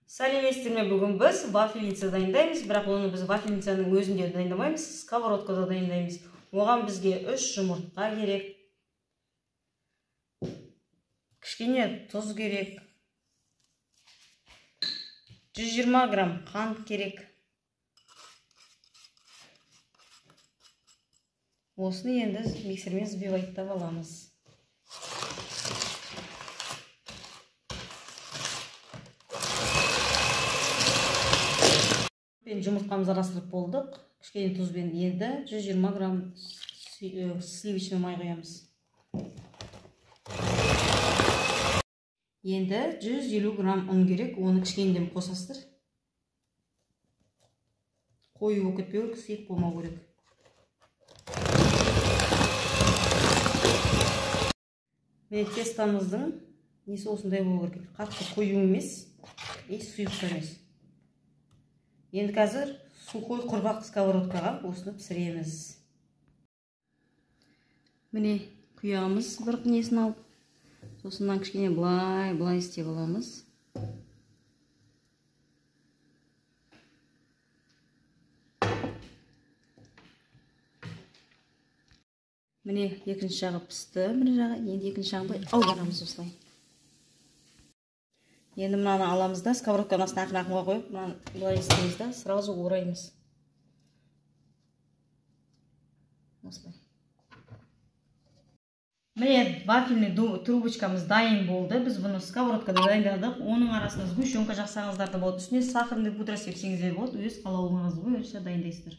Сәлеметсіздер ме? Бүгін біз вафельница дайындаймыз, бірақ оны біз вафельницаның өзінде дайындамаймыз, сковородкада дайындаймыз. Оған бізге 3 жұмыртқа керек, кішкене тұз керек, 120 грамм қант керек. Осыны енді миксермен взбивайттап аламыз. Жұмыртқамызды араластырып болдық. Кішкене тұзбен енді 120 грамм сливочный май құямыз. Енді 150 грамм ұн керек, оны кішкенеден қосасыздар. Қою болып кетпеу керек, сұйық болмау керек. Міне тестамыздың несі осындай болу керек. Қатты қою емес, и сұйық та емес. Енді қазір сухой құрғақ сковородкаға осыны пісіреміз. Міне құямыз бір несін алып, сосын кішкене былай істеп аламыз. Міне екінші жағы пісті, бір жағы, енді екінші жағын былай аударамыз осылай. Енді мынаны аламыз да, сковородканың астына ақырын-ақырын қойып, мынаны былай істейміз да, сразу ораймыз. Осылай. Міне вафельный трубочкамыз дайын болды. Біз бұны сковородкада дайындадық. Оның арасына сгущенка жақсаңыздар да болады, үстіне сахарный пудра сепсеңіздер болады. Өз қалауыңыз бойынша дайындайсыздар.